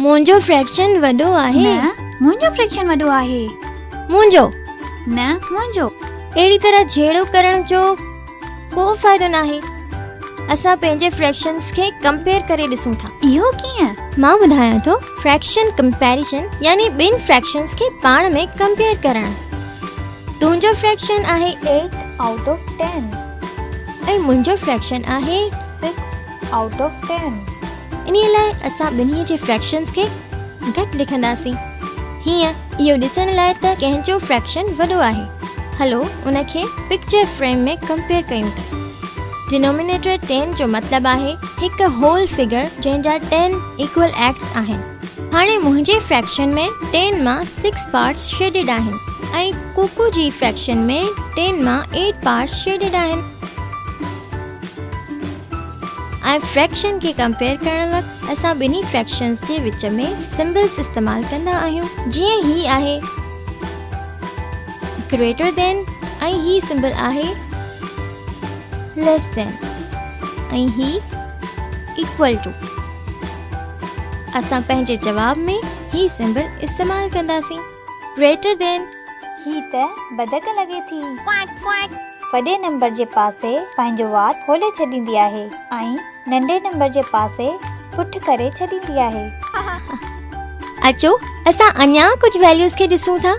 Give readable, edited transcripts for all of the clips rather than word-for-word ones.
منهنجو فريڪشن وڏو آهي. نه، منهنجو فريڪشن وڏو آهي. منهنجو. نه، منهنجو. اهڙي طرح جهيڙو ڪرڻ جو ڪو فائدو ناهي. اسان پنهنجي فريڪشنز کي ڪمپيئر ڪري ڏسون ٿا. اهو ڪيئن؟ مان ٻڌايان ٿو. فريڪشن ڪمپيريزن يعني ٻن فريڪشنز کي پاڻ ۾ ڪمپيئر ڪرڻ. تنهنجو فريڪشن آهي. 8 آئوٽ آف 10. ۽ منهنجو فريڪشن آهي. 6 آئوٽ آف 10. انهيء لاء اسان ٻنهي جي فريڪشنز کي گڏ لکنداسين. هيئن اهو ڏسڻ لاء ته ڪنهن جو فريڪشن وڏو آهي. هلو ان کي پڪچر فريم ۾ ڪمپيئر ڪيون ٿا. ڊينومينيٽر 10 جو مطلب آهي هڪ هول فگر جنهن جا 10 ايڪول ايڪٽس آهن. هاڻي منهنجي فريڪشن ۾ 10 مان 6 پارٽس شيڊيڊ آهن ۽ ڪوڪو جي فريڪشن ۾ 10 مان 8 پارٽس شيڊيڊ آهن. ۽ فريڪشن کي ڪمپيئر ڪرڻ وقت اسان ٻنهي فريڪشنز جي وچ ۾ سمبلز استعمال ڪندا آهيون جيئن هي آهي گريٽر دين ۽ هي سمبل آهي ليس دين ۽ هي ايڪول ٽو. اسان پنهنجي جواب ۾ هي سمبل استعمال ڪنداسين گريٽر دين. هي ته بدڪ لڳي ٿي. وڏي نمبر جي پاسي پنهنجو وات کولي ڇڏيندي آهي ۽ ننڍي نمبر جي پاسي پٺ ڪري ڇڏيندي آهي. اچو اسان اڃا ڪجهه ويليوز کي ڏسون ٿا.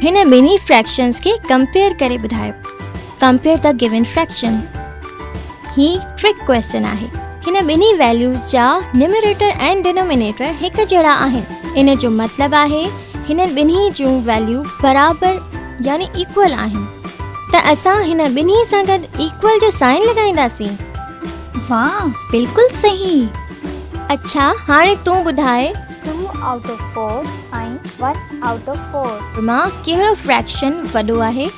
هن ٻنهي فريڪشنز کي ڪمپيئر ڪري ٻڌايو. Compare the given fraction. He truck question آهي. هن ٻنهي ويليوز جا نيومريٽر ۽ ڊينومينيٽر هڪ جهڙا آهن. ان جو مطلب آهي هنن ٻنهي جون ويليو برابر يعني ايڪول آهن ته اسان هن ٻنهي سان گڏ ايڪول جو سائن لڳائينداسين. واھ بلڪل صحيح. اڇا هاڻي تون ٻڌاء. 2 آئوٽ آف 4 ۽ 1 آئوٽ آف 4. مان ڪهڙو فريڪشن وڏو آهي؟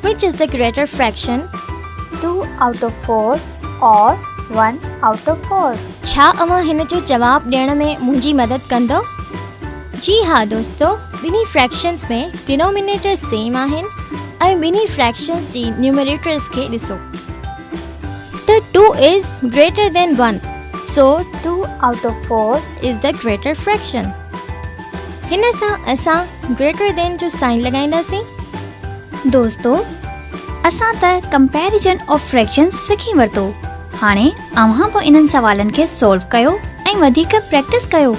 Which is the greater fraction? 2 out of 4 or 1 out of 4. ڇا اوهان هن جو جواب ڏيڻ ۾ منهنجي مدد ڪندؤ؟ جي ها دوستو ٻنهي فريڪشنز ۾ ڊينومينيٽر سيم آهن ۽ ٻنهي فريڪشنز جي نيومريٽرز کي ڏسو ته 2 is greater than 1 so 2 out of 4 is the greater fraction. هن سان اسان گريٽر دين جو سائن لڳائينداسين. دوستو اسان ته ڪمپيريزن آف فريڪشنز سکي ورتو هاڻي اوهان به انهن سوالن کي سولو ڪيو ۽ وڌيڪ پريڪٽس ڪيو.